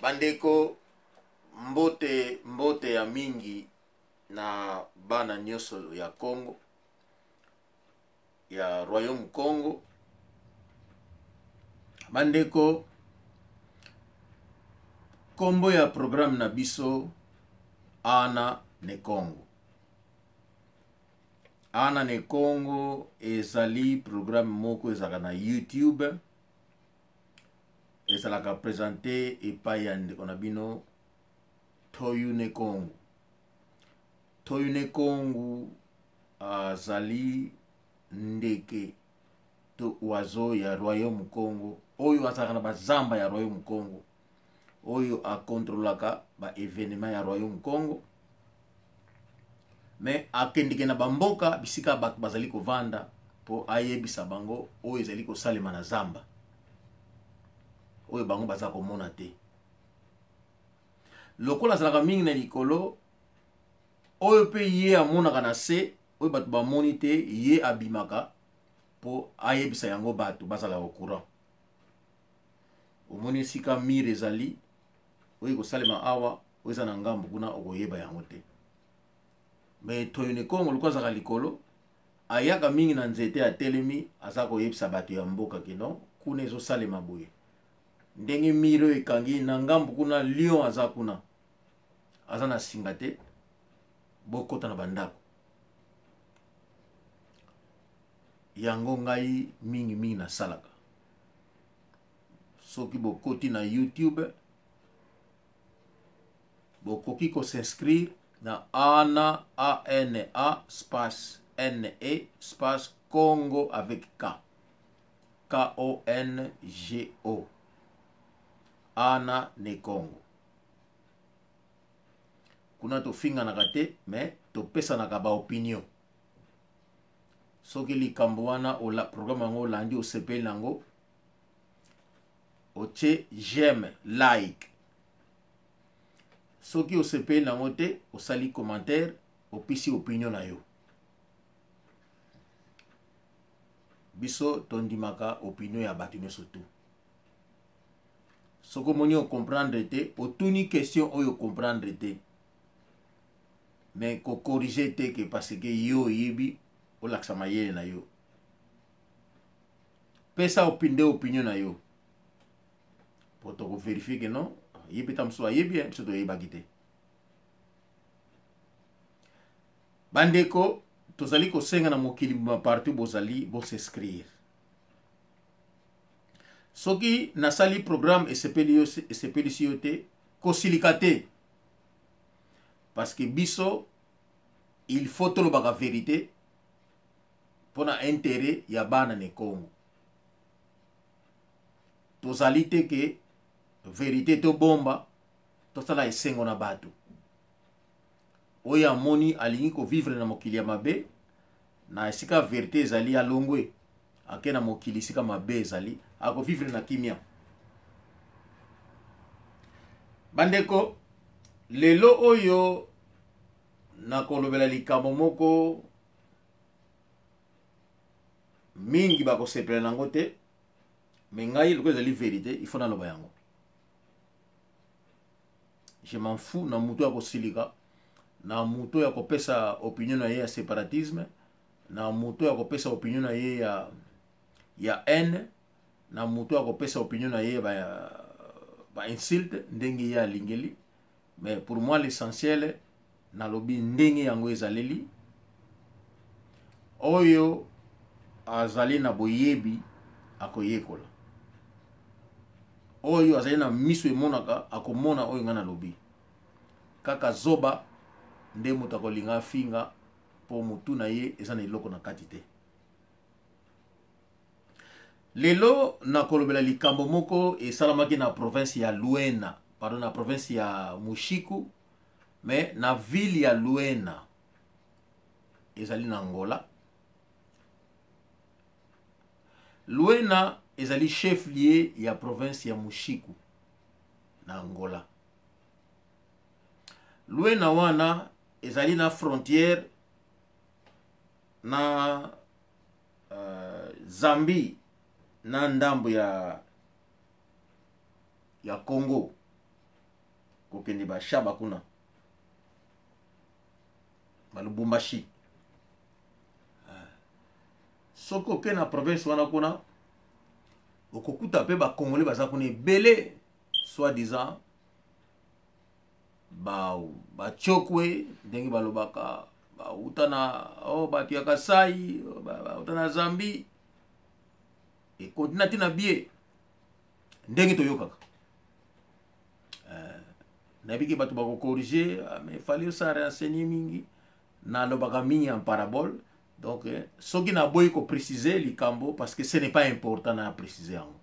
Bandeko, mbote mbote ya mingi na bana nyonso ya Congo, ya Royaume Congo. Bandeko, kombo ya programme na biso Ana ne Congo. Ana ne Congo ezali programme moko ezalaka na YouTube, ezalaka presente epai ya ndeko na bino Toyu ne Congo. Toyu ne Congo azali ndeke to oiseau ya royaume Congo oyo azalaka na bazamba ya royaume Congo, oyo akontrolaka ba evenement ya royaume Congo, mais akendeke na bamboka bisika bato bazali kovanda mpo ayebisa bango oyo ezali kosalema na zamba oyo bango baza komona te. Lokola azalaka mingi na likolo, oyo mpe ye amonaka na se oyo bato bamoni te, ye abimaka mpo ayebisa yango bato bazala au courant. Omoni esika mire ezali oyo ekosalema awa, oyo eza na ngambo kuna, okoyeba yango te. Me Toyone Kongo lokola azalaka likolo, ayaka mingi na nzete, atelemi, aza koyebisa bato ya mboka kino kuna ezosalema boye, ndenge mire oyo ekangi na ngambo kuna, lion aza kuna, aza na singa te, bokota na bandako. Yango ngai mingi mingi nasalaka, soki bokoti na YouTube bokoki ko s'inscrire na ana ana space ne space Congo avec K, K O N G O, Ana ne Congo. Kuna tofinganaka te, mais topesanaka ba opinion. Soki likambo wana ola, programme yango olandi, osepeli nango, otie j'aime, like. Soki osepeli nango te, osali commentaire, opesi opinion na yo. Biso tondimaka opinion ya bato nyonso tu. Soki omoni ocomprendre te, otuni question oyo ocomprendre te, mais kocorrige te ke parce que yo oyebi, olakisa mayele na yo. Pesa nde opinion na yo po tokoverifie ke non, ye mpe ta mosusu ayebi, biso toyebaki te. Bandeko, tozali kosenga na mokili mobimba partout bozali, bos'inscrire. Soki nasali programme esepeli yo, esepelisi yo te, kosilika te, parce que biso il faut tolobaka vérité mpona intérêt ya bana ne Congo. Tozali te ke vérité tobomba, tosala esengo na bato. Oyo amoni alingi kovivre na mokili ya mabe, na esika vérité ezali, alongwe ake na mokili esika mabe ezali, akovivre na kimia. Bandeko, lelo oyo nakolobela likambo moko mingi bakosepela nango te, me ngai lokola ezali vérité, il faut naloba yango. Je m'en fous na moto ya kosilika, na moto ya kopesa opinion na ye ya séparatisme, na moto ya kopesa opinion na ye ya haine, na moto ya kopesa opinion na ye ba insulte ndenge ye alingeli. Mais pour moi l'essentiel, nalobi ndenge yango ezaleli. Oyo azali na boyebi akoyekola, oyo azali na miso emonaka akomona oyo ngai nalobi. Kaka zoba nde moto akolinga afinga, mpo motu na ye eza na eloko na kati te. Lelo nakolobela likambo moko esalamaki na province ya Luena, pardon, na province ya Mushiku, mais na ville ya Luena ezali na Angola. Luena ezali chef-lieu ya province ya Mushiku na Angola. Luena wana ezali na frontière na Zambie na ndambo ya Congo. Kokende bashaba kuna, balubumbashi. Soki oke na province wana kuna, okokuta mpe bacongolais baza kuna ebele, soit disant bachokwe, ndenge balobaka, bauta na oh, bato ya Kasai, bauta na Zambie, ekontina ti na bie ndenge toyokaka. Nayebi ke bato bakocorriger, ah, mais fallait osa renseigner mingi. Nalobaka mingi en parabole, donc soki naboyi koprécise likambo, parce que ce n'est pas important na précise yango.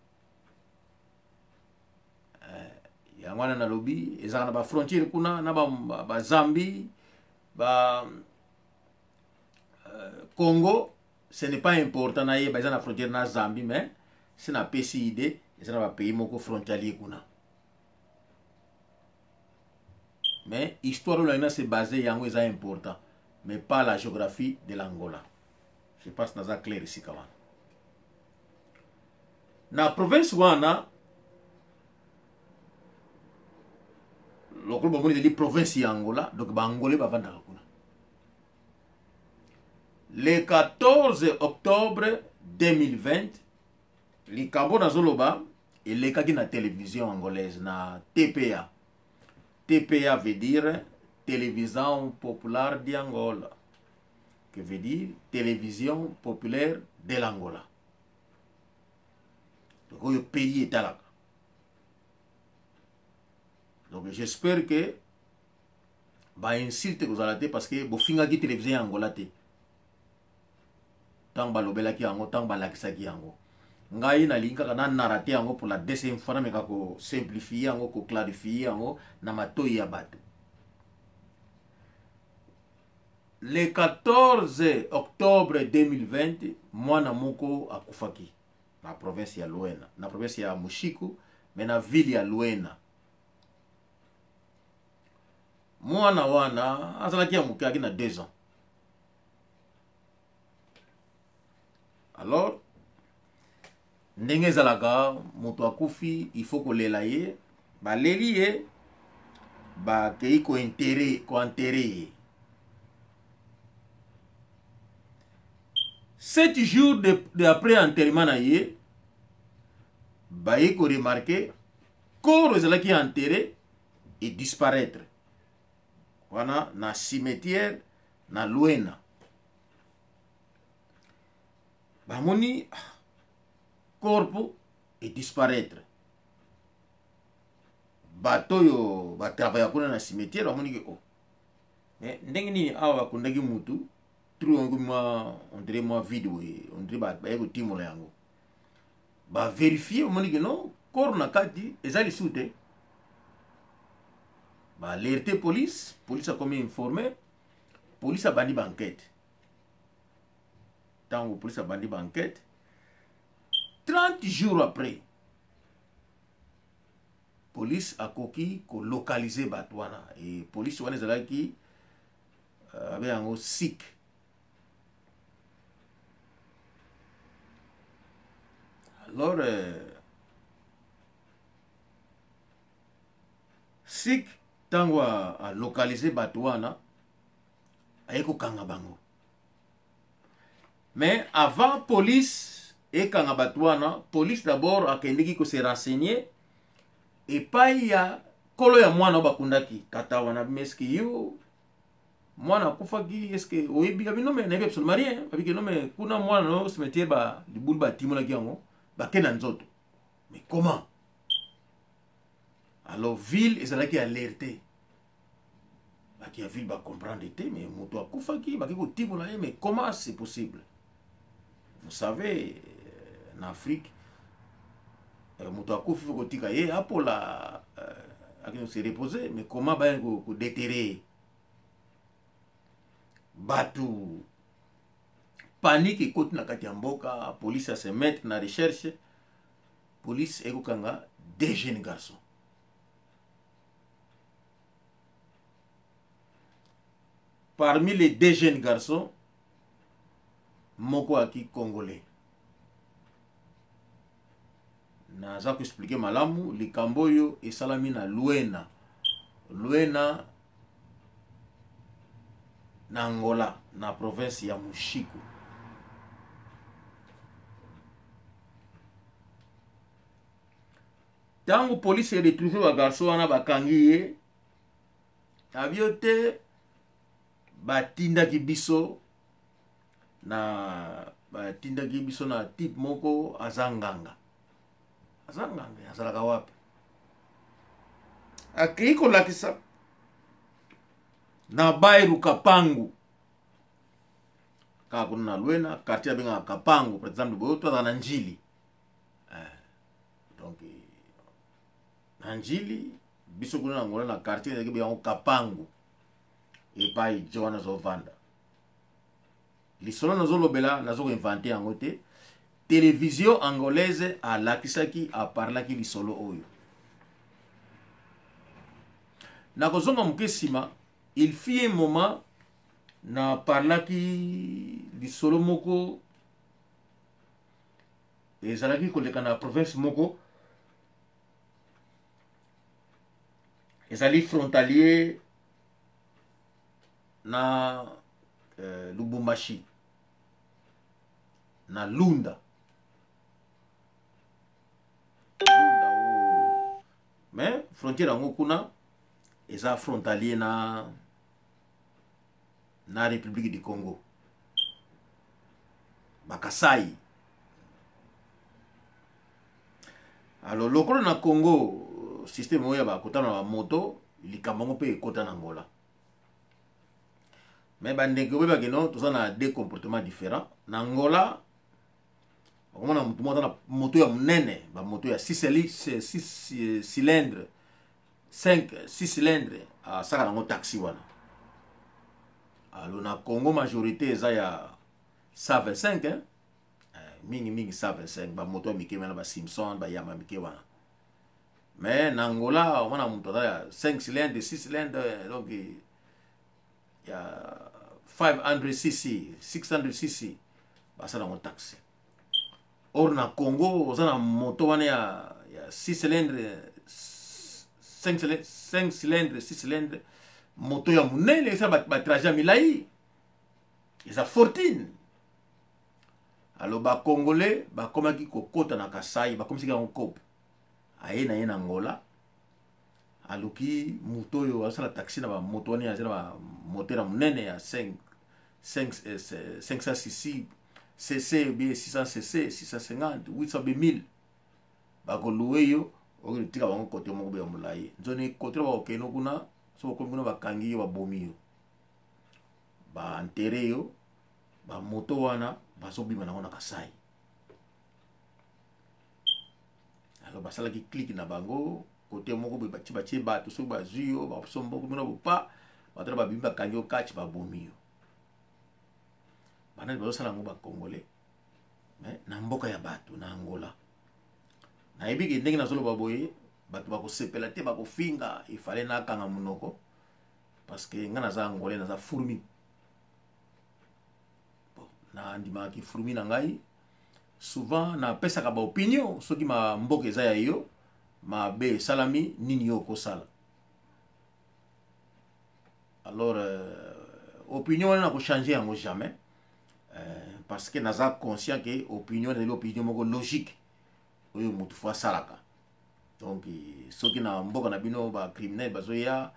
Yango wana nalobi ezalaka na bafrontière kuna na Bazambie, ba Congo. Ce n'est pas important nayeba eza na frontière na Zambie, mais se napesi idée, eza na bapays moko frontalier kuna. Mais histoire oyo na se base yango eza important, mais pas la géographie de l'Angola. Je pense naza clair esika wana. Na province wana, lokolo bomoni ezali province ya Angola, donc baangolais bavandaka kuna. Le 14 octobre 2020, likambo nazoloba elekaki na télévision angolaise, na TPA. TPA veut dire Télévision Populaire d'Angola, que veut dire Télévision Populaire de l'Angola. Donc oyo pays etalaka. Donc j'espère que bainsulte kozala te, parce que bofingaki télévision ya Angola te ntango balobelaki yango, ntango balakisaki yango. Ngai nalingi kaka na narrater yango pour la deuxième fois, nameka kosimplifier yango, koclarifier yango na matoi ya bato. Le 14 octobre 2020, mwana moko akufaki na province ya Luena, na province ya Moxico, mais na ville ya Luena. Mwana wana azalaki ya moke, aki na 2 ans. Alors ndenge ezalaka, moto akufi, il faut kolela ye. Baleli ye, bakei koenterrer, koenterrer ye. 7 jours de après enterrement na ye, baye koremarquer corps ezalaki enterré et disparaître wana na cimetière na Luena. Bamoni corps e disparaître. Bato oyo batravailla kuna na cimetière bamoni ke oh, mais ndenge nini awa bakundaki mutu, trou yango mwa on dirait mwa vide boye, on dirait baye kotimola yango. Bavérifier, bamoni ke non, corps na kati eza lisusu te. Baalerte police, police akomi informé, police abandi baenquête. Ntango police abandi baenquête, 30 jours après, police akoki kolocaliser bato wana. E police wana ezalaki abe yango SIC. Alors SIC, ntango alocaliser bato wana, aye kokanga bango. Mais avant police ekanga bato wana, police d'abord akendeki kose renseigner epai ya nkolo ya mwana oyo bakundaki. Tata wana, meske yo mwana akufaki, est-ce oyebi? Abi: "Non, mais nayebi absolument rien." Abiki: "Non, mais kuna mwana no cimetière, ba libulu batimolaki yango, bake na nzoto." Mais comment? Alors ville ezalaki alerte, bato ya ville bacomprendre te. Mais moto akufaki, bake kotimola ye, mais comment c'est possible? Vous savez, na Afrique, moto akufi, faut kotika ye apola, akende se reposer. Mais comment baya kodéterrer ye? Bato panique ekoti na kati ya mboka. Police ase mettre na recherche. Police ekokanga deux jeunes garçons. Parmi les deux jeunes garçons, moko aki congolais. Naza koexpliquer malamu likambo oyo esalami na Luena. Luena na Angola na province ya Mushiku. Ntango polisi eretrouve bagarso wana bakangi ye na bio te, batindaki biso na batindaki biso na type moko aza nganga, aza nganga, azalaka wapi, akei kolakisa na Bairu Kapangu, kaka kuna na Luena, quartier abengaka Kapangu. Par exemple boyo to azala na Njili, donc na Njili biso kuna na Angola na quartier ezalaki bengango Kapangu, epai jo wana azovanda. Lisolo nazolobela, nazokoinvente yango te. Télévision angolaise alakisaki, aparlaki lisolo oyo. Nakozonga moke nsima. Il fut un moment na parlaki lisolo moko ezalaki koleka na province moko ezali frontalier na Lubumbashi, na Lunda. Lunda o mais frontière yango kuna eza frontalier na République du Congo, Bakasai. Alors lokolo na Congo système oyo ya bakota na bamoto, likambo yango mpe ekota na Angola. Mais bandeko, oyebaki no toza na deux comportements différents. Na Angola okomona motu moko aza na moto ya monene, bamoto ya 6 cylindre, 5 6 cylindre, asaka nango taxi wana. Alo na Congo majorité eza ya 125, hein? Mingi mingi 125, bamoto ya mike wana, baSimson, bayama mike wana. Mais na Angola omona moto aza ya 5 cylindre, 6 cylindre, donc ya 500 cc, 600 cc, basala yango taxi. Or na Congo oza na moto wana ya 6 cylindre, 5 cylindre, 6 cylindre, moto ya monene esala batrajet ya milai, eza fortune. Alors bacongolais bakomaki kokota na Kasai, bakomisaki yango cope. Aye na ye na Angola, aluki moto oyo asala taxi na bamoto wana aza na bamoteur ya monene ya 5 500 cc, cc bien 600 cc, 650, 800 be 1000. Bakoluwe yo, okotika bango kote moko boya molai nzoni kote bakokende kuna. So bakomi kuna, bakangi yo, babomi yo, baenterre yo, bamoto wana bazobima nango na Kasai. Alors basalaki clique na bango kote moko boye, batie batie bato. Soki bazwi yo, basomboko bino bopa bato na babimi, bakangi yo kati, babomi yo. Banani bazosala yango? Bacongolais, mais na mboka ya bato, na Angola. Nayebi ke ndenge nazoloba boye, bato bakosepela te, bakofinga. Ifale nakanga monoko parce que nga naza angolais, naza fourmi. Bon, nandimaka fourmi na ngai. Souvent napesaka baopinion. Soki mboka eza ya yo, mabe esalami, nini yo okosala? Alors opinion wana nakochange yango jamais, parce que naza conscient ke opinion ezali opinion moko logique oyo motu fo asalaka. Donc soki na mboka na bino bacriminel bazoya,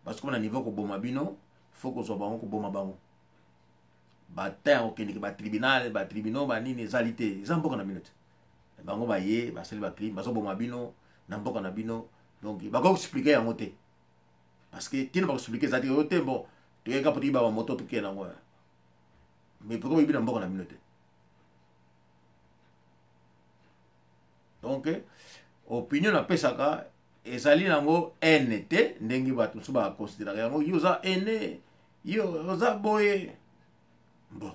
bazokoma na niveau koboma bino, fo kozwa bango, koboma bango. Bata ya kokendeke batribunal, batribunaux, banini ezali te, eza mboka na bino te. Bango baye, basali bacrime, bazoboma bino na mboka na bino. Donc bakoki koexpliquer yango te, parce que ntina bakoexpliquer eza te. Oyo te, bon, toyeka po toyiba bamoto, tokende yango. Mais pourquoi boyebi na mboka na bino te? Donc opinion napesaka ezali nango haine te, ndenge bato mosusu bakonsideraka yango: yo oza haine, yo oza boye. Bon,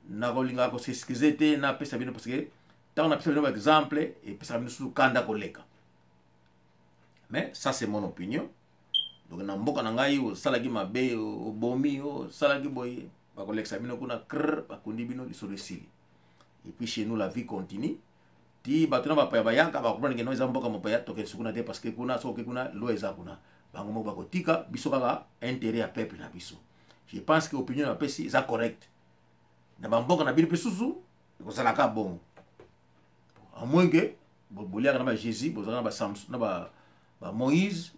nakolingaka kos'excuser te. Napesa bino parce que ntango napesa bino baexemple, epesaka bino susu kanda koleka. Mais ça, c'est mon opinion. Donc na mboka na ngai, osalaki mabe, obomi, osalaki boye, bakolekisa bino kuna, krr, bakundi bino, lisolo esili. Et puis chez nous la vie continue. Ti bato na bapaya bayaka bakomprendre ke no, eza mboka mopaya, tokende kuna te, parce que kuna soki oke kuna, loi eza kuna, bango moko bakotika biso kaka intérêt ya peuple na biso. Je pense que opinion napesi eza correct. Na bamboka na bino mpe susu ekozalaka bongo, à moins que boliaka na baJésus, bozalaka na baSamson, na baMoïse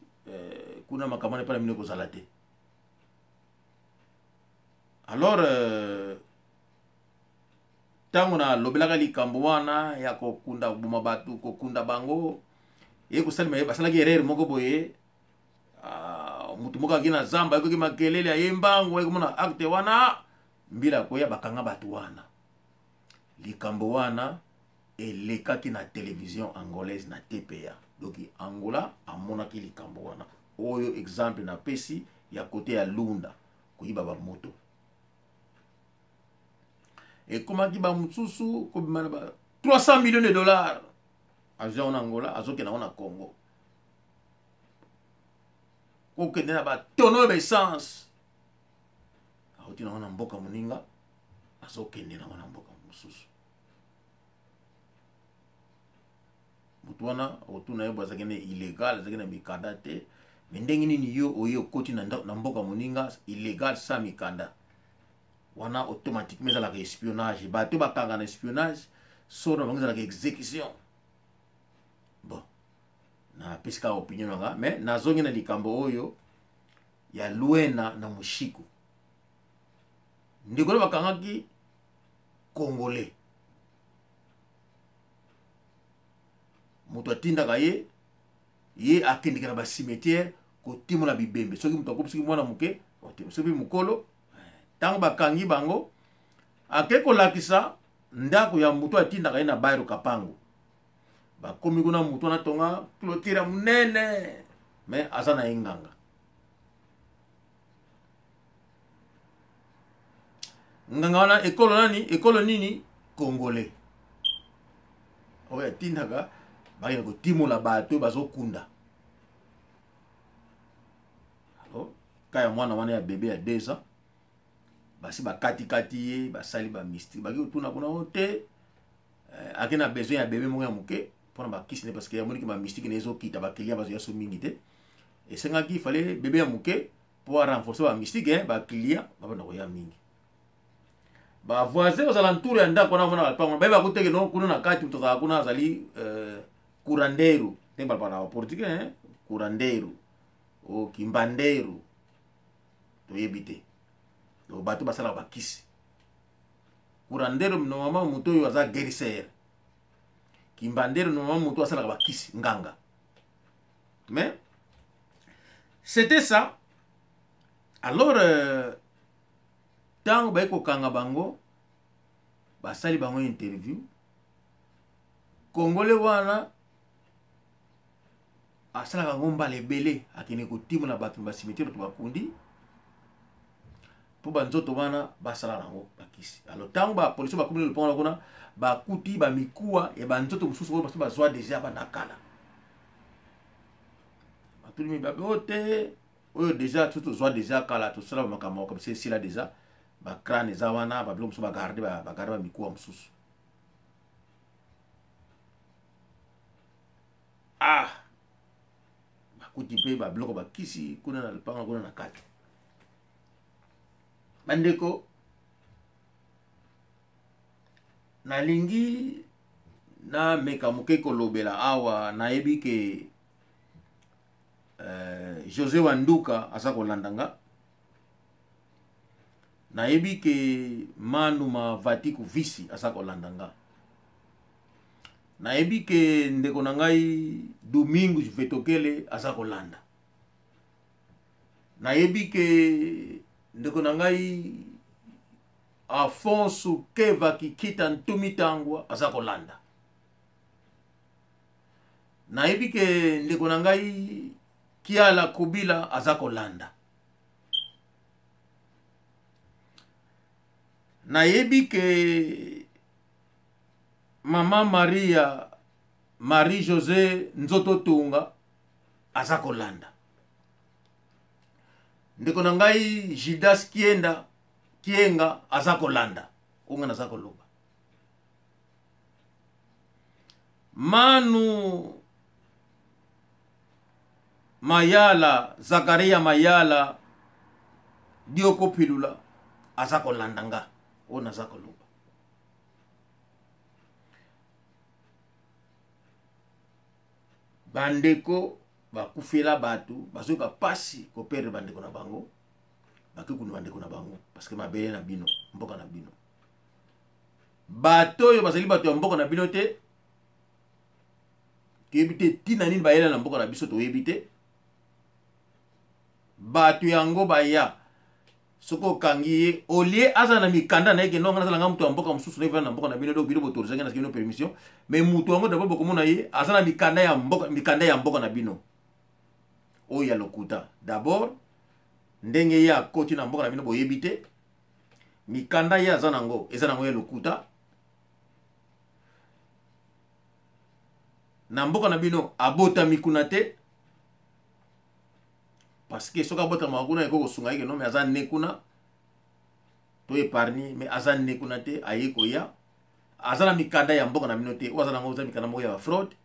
kuna, makambo wana epai na bino ekozala te. Alors ntango nalobelaka likambo wana ya kokunda, koboma bato, kokunda bango, ye kosalema, ye basalaki erreur moko boye. Motu moko aki na zamba, ayokoki makelele, aye mbangu, ayekomona acte wana, mbila koya, bakanga bato wana. Likambo wana elekaki na télévision angolaise, na TPA. Donc Angola amonaki likambo wana. Oyo exemple napesi ya côté ya Lunda, koyiba bamoto ekomaki bamosusu kobima na ba 300 millions de dollars, azwi yango na Angola, azokende yango na Congo, kokende na batonneau ya baessence, auti nango na mboka moninga, azokende nango na mboka mosusu. Motu wana otuna ye bo azalaki na illégal, azalaki na mikanda te. Mais ndenge nini yo oye okoti na mboka moninga illégal, sans mikanda? Wana automatiquement ezalaka espionnage. Bato bakanga na espionnage, sort na bango ezalaka exécution. Bon, napesi kaka opinion na nga, mais nazongi na likambo oyo ya Lwena na Moshiko. Ndeko na bakangaki Congolais, moto atindaka ye, ye akendeke na bacimetière kotimola bibembe. Soki moto akomi, soki mwana moke, soki mokolo, ntango bakangi bango, ake kolakisa ndako ya moto atindaka ye na bairo Kapango. Bakomi kuna, moto wana tonga clôture ya monene, mais aza na ye nganga. Nganga wana ekolo nani, ekolo nini? Congolais oyo atindaka bakende kotimola bato bazokunda. Alors ka ya mwana wana ya bebe ya 2 ans, basi bakatikati ye, basali bamystique, baki kotuna kuna o te, ake na besoin ya bebe moko ya moke mpona bakisi ne, parce que yamoniki bamystique na ezokita, baclient bazoya so mingi te. Esengaki fallait bebe ya moke mpo arenforcer bamystique, baclient babanda koya mingi. Bavoisin kozala ntour ya ndako wana, mona bapango, bayeba kuteke no kuna na kati moto azala kuna azali curandero, ndenge balobaka na baportugais, curandero o kimbandero, toyebi te. Donc bato basalaka bakisi, curandero normalement moto oyo aza guérisseur, kimbandero normalement moto asalaka bakisi, nganga. Mais c'était ça. Alors ntango baye kokanga bango, basali bango interview. Congolais wana asalaka yango mbala ebele, akende kotimola bato na bacimetière, bato bakundi, mpo banzoto wana basala nango bakisi. Alors ntango bapolisi bakomi lopango wana kuna, bakuti bamikuwa ya banzoto mosusu oyo baso bazwa déjà banda kala. Batuli mibabe oyo te, oyo déjà to tozwa déjà kala, tosala bamakambo comme ça, esila déjà, bacrâne eza wana, babiloko mosusu bagarde, bagarde bamikuwa mosusu. Ah, bakuti mpe babiloko bakisi kuna na lopanga kuna na kati. Bandeko, nalingi nameka moke kolobela awa. Nayebi ke José Wanduka aza kolanda nga, nayebi ke Manu Mavatiku Visi aza kolanda nga, nayebi ke ndeko na ngai Domingos Vetokele aza kolanda, nayebi ke ndeko na ngai Afonso Keva Kikita Ntumi Tangwa aza kolanda, nayebi ke ndeko na ngai Kiala Kobila aza kolanda, nayebi ke mama Maria Marie José Nzoto Tunga aza kolanda, ndeko na ngai Judas Kienda Kienga aza kolanda oyo ngai naza koloba. Manu Mayala, Zakaria Mayala, Dioko Pilula aza kolanda nga oyo naza koloba. Bandeko bakufela bato bazoyoka mpasi koperdre bandeko na bango, bake kuna bandeko na bango parce que mabele na bino, mboka na bino. Bato oyo bazali bato ya mboka na bino te, toyebi te ntina nini bayela na mboka na biso, toyebi te. Bato yango baya, soki okangi ye olie aza na mikanda na ye ke nonga nazala nga moto ya mboka mosusu naevanda na mboka na bino, donc bino botorisaki na bino permission, mais moto yango d'abord bokomona ye aza na mikanda ya mboka, mikanda ya mboka na bino oyo ya lokuta. D'abord ndenge ye akoti na mboka na bino boyebi te, mikanda ye aza nango eza nango ya lokuta. Na mboka na bino abotami kuna te, parce que soki abotamaka kuna ekoki kosunga ye ke non, mais aza ne kuna to épargne, mais aza ne kuna te, aye koya aza na mikanda ya mboka na bino te, oyo aza nango eza mikanda moko ya bafraude,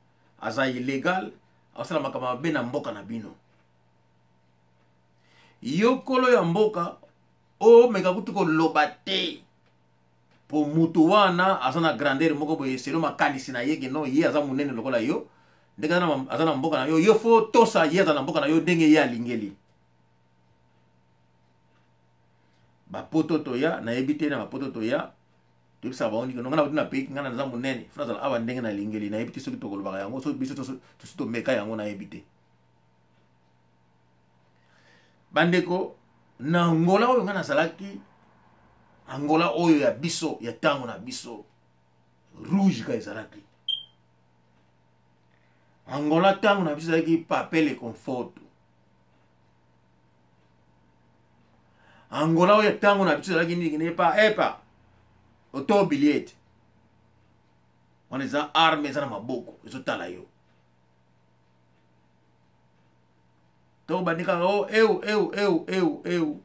aza illégal, asala makambo mabe na mboka na bino. Yo kolo ya mboka omeka kutu koloba te, po mutu wana aza na grandeur moko boye selo makanisi na ye ke non, ye aza monene lokola yo, ndenge aza na mboka na yo, yo fo tosa ye aza na mboka na yo ndenge ye alingeli. Bapoto toya, nayebi te na bapoto toya toyebisaka bango ndenge ngai na pays ngai naza monene, fo nazala awa ndenge nalingeli. Nayebi te soki tokolobaka yango, soki biso tosi tomeka yango, nayebi te. Bandeko, na Angola oyo ngai nazalaki, Angola oyo ya biso ya ntango na biso, rouge ka ezalaki. Angola ntango na biso ezalaki papele conforto. Angola oyo ntango na biso ezalaki nini? Epa epa oto billet wana eza arme, eza na maboko, ezotala yo. Ntango bandi kaka o eu eu eu eu eu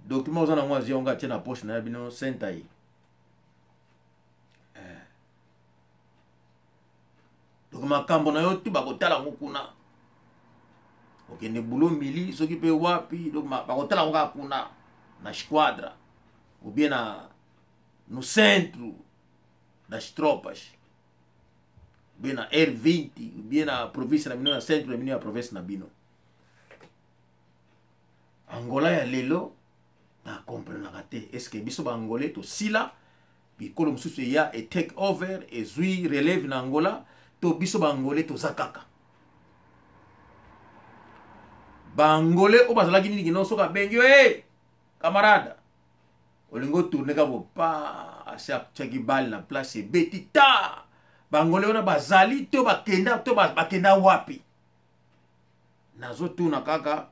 document oza nango azwi yango atie na poche na ya bino sentai. Eh. Donc makambo na yo tu bakotala yango kuna, okende bulo mili soki mpe wapi, donc bakotala yango kaka kuna na squadra ou bien na no centro das tropas, ou bien na R20, ou bien na province na bino, na centre na bino ya province na bino. Angola ya lelo na comprenaka te, est ce que biso baangolais tosila, bikolo mosusu eya e take over, ezwi relève na Angola, to biso baangolais toza kaka baangolais oyo bazalaki nini kino soki abengi yo e camarade, olingi otourne kaka bopa asi atiaki bale na place ebeti ta. Baangolais wana bazali to bakenda, to bakenda wapi? Nazotuna kaka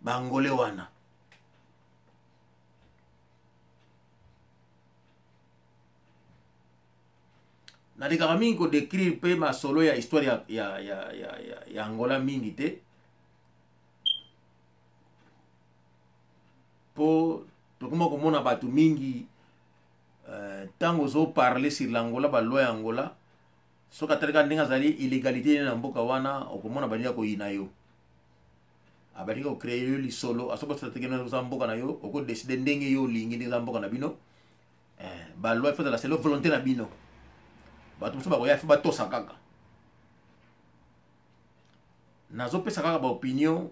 baangolais wana. Nalekaka mingi kodécrire mpe masolo ya histoire ya Angola mingi te, mpo tokoma komona bato mingi ntango ozoparle sur l'Angola, baloi ya Angola, soki atalika ndenge azali illégalité na mboka wana, okomona balingi koyina yo, abalingi kocreye yo lisolo. Asoki oza mboka na yo, okodeside ndenge yo olingi, ndenge eza mboka na bino. Baloi faut ezala selon volonté na bino. Bato mosusu bakoya, fo batosa kaka. Nazopesa kaka baopinion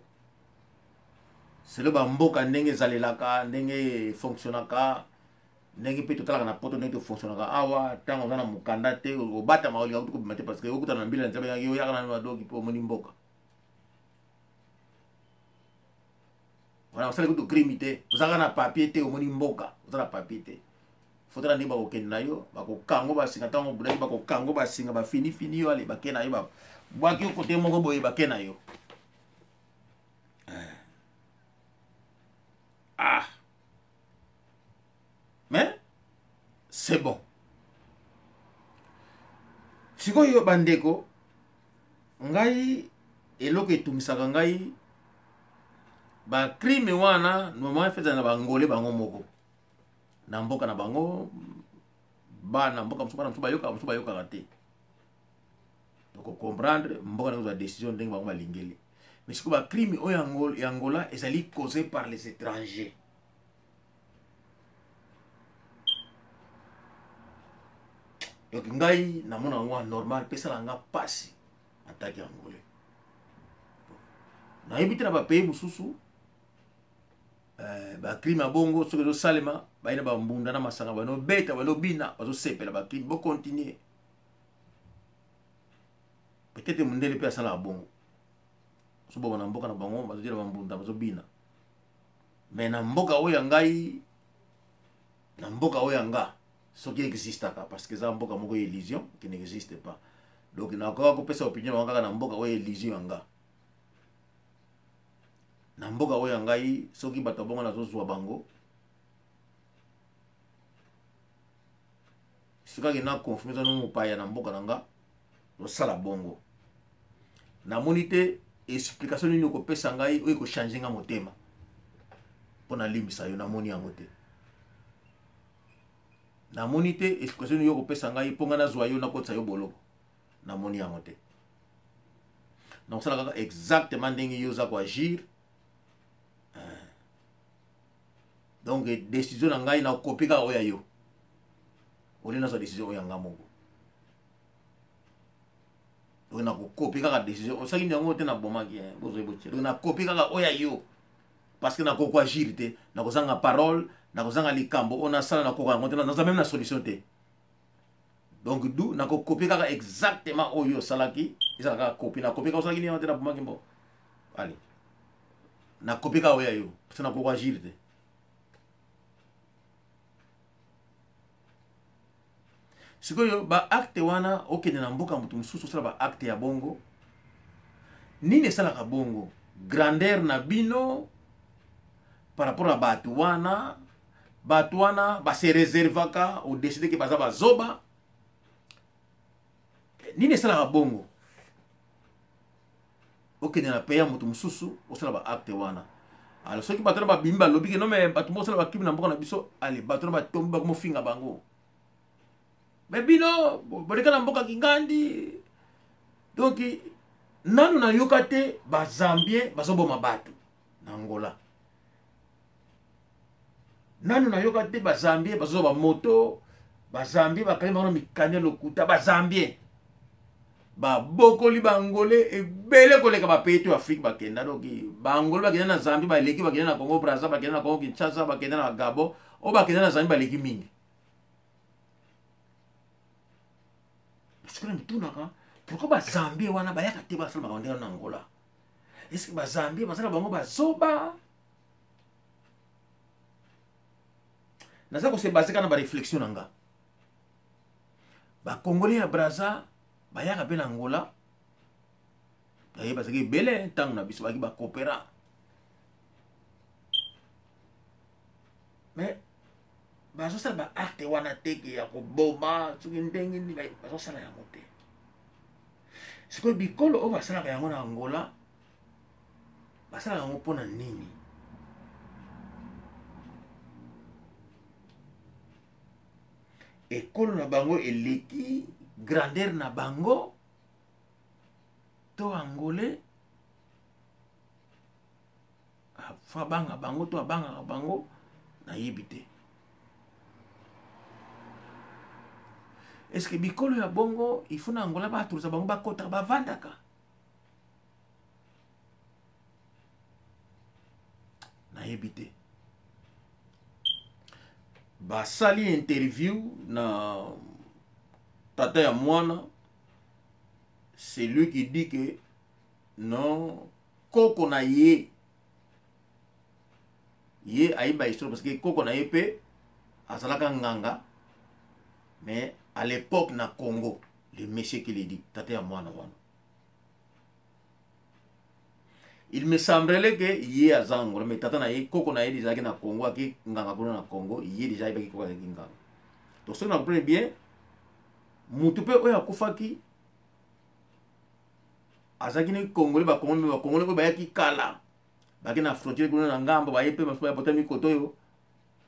selo bamboka ndenge ezalelaka, ndenge efonctionnaka, ndenge mpe totalaka na poto ndenge tofonctionnaka awa. Ntango oza na mokanda te, obatama, olinga kutu kobima te, parce que okutana na mbila na nzambe yaki oyaka na madoki mpo omoni mboka wana, osali kutu crime te, ozalaka na papier te, omoni mboka oza na papier te, fotala ndenge bakokende na yo, bakokango basinga. Ntango obulaki, bakokango basinga, bafinifini yo, ale bake na yo, babwaki yo kote moko boye, bake na yo. Ah, mais c'est bon. Sikoyo bandeko, ngai eloko etungisaka ngai, bacrime wana normalement efezala na bangole bango moko na mboka na bango. Bana mboka mosusu, bana mosusu bayokaka, mosusu bayokaka te. Toko comprendre mboka na kozwa décision ndenge bango balingeli. Mais sikoyo bacrime oyo ya Angola ezali causé par les étrangers. Donc ngai namona yango anormal mpe esala nga mpasi en tant que Angolais. Nayebi te na bapays mosusu bacrime ya bongo soki ezosalema, baye na bambunda na masanga, banobeta, banobina, bazosepela bacrime, bocontinue. Peut-être mondele mpe asalaka bongo, ozoboma na mboka na bango, bazodila bambunda, bazobina. Mais na mboka oyo ya ngai, na mboka oyo ya nga, soki existaka, parce que eza mboka moko ya illusion qui n'existe pas, donc nakoka kopesa opinion bango kaka na mboka oyo illusion ya nga. Na mboka oyo ya ngai, soki bato ya bongo nazozwa bango, sokaki na confirme eza no mopaya na mboka na nga osala bongo, namoni te explication nini okopesa ngai oyo ekochange nga motema mpo nalimbisa yo. Namoni yango te. Namoni te explication nini yo okopesa ngai mpo ngai nazwa yo, nakotisa yo boloko. Namoni yango te. Nakosala kaka exactement ndenge yo oza koagir. Donc décision na ngai, nakopi kaka oyo ya yo, olie nazwa décision oyo ya nga moko. Donc nakokopi kaka décision osalaki yango te, nabomaki bozoi botie. Donc nakopi kaka oyo ya yo parce que nakoki agir te, nakozanga parole, nakozanga likambo oyo nasala, nakoka yango te, naza même na solution te. Donc du nakokopi kaka exactement oyo osalaki, ezala kaka kopi, nakopi kaka osalaki nini te, nabomaki mbo, allez, nakopi kaka oyo ya yo parce que nakoki agir te. Sikoyo baacte wana, okende na mboka moto mosusu, osala baacte ya bongo, nini esalaka bongo? Grandeur na bino par rapport na bato wana, bato wana base réservaka, odécider ke baza bazoba. Nini esalaka bongo? Okende na pays ya moto mosusu, osala baacte wana. Alors soki bato na babimi, balobi ke non, mais bato moko osala bacrime na mboka na biso, ale bato na batombi, bakomofinga bango, mais bino boleka na mboka kingandi. Donc nanu nayoka te bazambien bazoboma bato na Angola, nanu nayoka te bazambien bazozwa bamoto, bazambien bakangi bango na mikanda ya lokuta. Bazambien babokoli baangolais ebele koleka bapays to Afrique bakenda. Donc baangolais bakenda na Zambie baleki bakenda na Congo Braza, bakenda na Congo Kinshasa, bakenda na Gabon. Oyo bakenda na Zambie baleki mingi. Parce na mitunaka pourquoi bazambie wana bayaka te, basala makambo ndenge na Angola. Est-ce bazambie basala bango bazoba? Naza kose baser kaka na baréflexion na nga. Bakongolais ya Braza bayaka mpe na Angola, baye bazalaki ebele ntango na biso, bayaki bakopera, mais bazosala baacte wana teke ya koboma soki ndenge nini, bazosala yango te. Sikoyo bikolo oyo basalaka yango na Angola, basalaka yango mpona nini? Ekolo na bango eleki grandeur na bango to Angolais afa abanga bango to abangaka bango? Nayebi te. Est-ce bikolo ya bongo, il faut na Angola baautoriser bango bakotaka, bavandaka? Nayebi te. Basali interview na tata ya mwana, c'est lui qui dit que non, koko na ye, ye ayeba histoire parce que koko na ye mpe azalaka nganga, mais à l'époque na Congo. Le monsieur qui le dit, tata ya mwana wana, il me semblerait que ye aza Angola, mais tata na ye, koko na ye ezalaki na Congo, aki nganga kuna na Congo. Ye déjà ayebaki koko azalaki nganga. Donc soki na comprendre bien, mutu mpe oyo akufaki azalaki ni Congolais. Bakongolais, mais bakongolais oyo bayaki kala, baki na frontière kuna na ngambo, baye mpe basusu bayabotami koto oyo,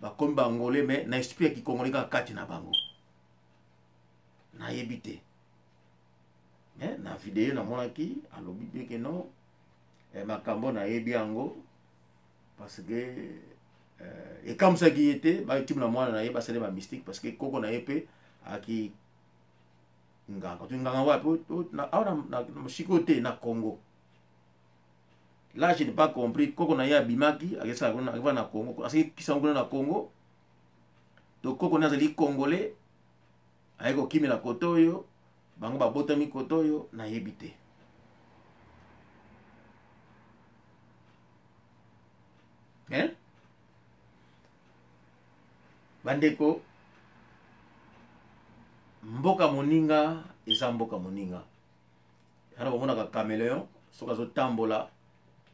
bakomi baangolais, mais na esprit ya kikongolais kaka kati na bango. Nayebi te. Mais na video namonaki alobi bien que non, eh, makambo nayebi yango parce que eh, ekamwisaki ye te batimela mwana na ye basali ba mystique, parce que koko na ye mpe aki nganga to nganga wapi awa na sikoyo te na Congo. Là, je n'ai pas compris. Koko na ye abimaki, akesala kuna, akeva na Congo, asiki kisango kuna na Congo. Donc koko na azali congolais, aye kokimela kote oyo, bango babotami kote oyo, nayebi te. Hein? Bandeko, mboka moninga eza mboka moninga. Wana bamonaka caméléon soki azotambola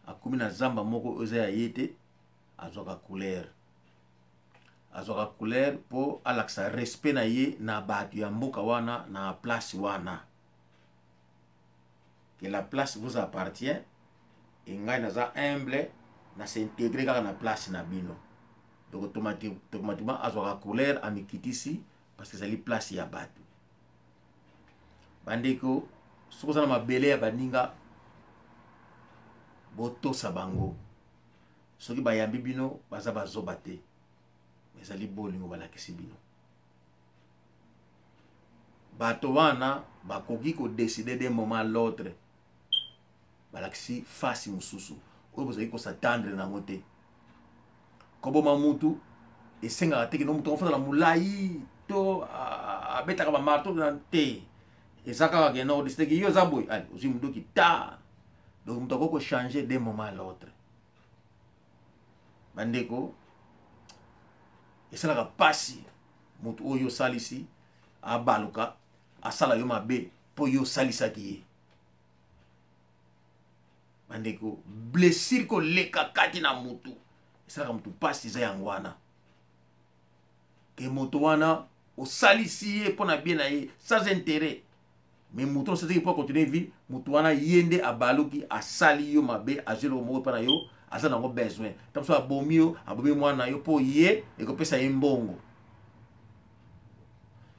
akomi na zamba moko oyo eza ya ye te, azwaka couleur, azwaka couleur mpo alakisa respect na ye na bato ya mboka wana, na place wana, que la place vous appartient e ngai naza humble na s'intégrer kaka na place na bino. Donc automatiquement azwaka couleur, amikitisi, parce que ezali place ya bato. Bandeko, soki oza na mabele ya baninga, botosa bango. Soki bayambi bino, baza bazoba te, ezali bolingo balakisi bino. Bato wana bakoki kodécider d'un moment à l'autre, balakisi face mosusu oyo bozali kos'attendre nango te. Koboma mutu esengaka te kino mutu akofanda na molai to abetaka bamarteau te. Eza kaka ke no décider ke yo eza boye, ale ozwi munduki ta. Donc moto akoki kochanger d'un moment à l'autre. Bandeko, esalaka mpasi moto oyo osalisi abaluka asala yo mabe mpo yo osalisaki ye. Bandeko, blessure koleka kati na mutu esalaka motu mpasi eza yango wana, ke moto wana osalisi ye mpo na bien na ye sans intérêt, mais moto osalisi mpo acontinue vie, moto wana ye nde abaluki asali yo mabe, azwi eloko moko mpa na yo aza nango besoin. Ntango so abomi yo, abomi mwana na yo mpo ye ekopesa ye mbongo.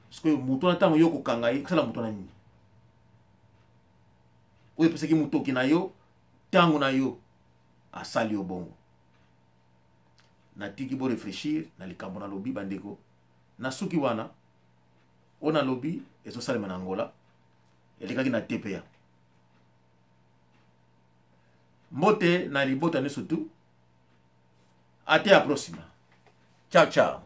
Sikoyo moto wana, ntango yo kokanga ye, kosala moto wana nini oyo epesaki motoki na yo ntango na yo asali yo bongo? Natiki bo réfléchir na likambo nalobi. Bandeko, na suki wana oyo nalobi ezosalema na Angola, elekaki na TPA. Mbote na libota nyonso tu. Até a próxima. Ciao ciao.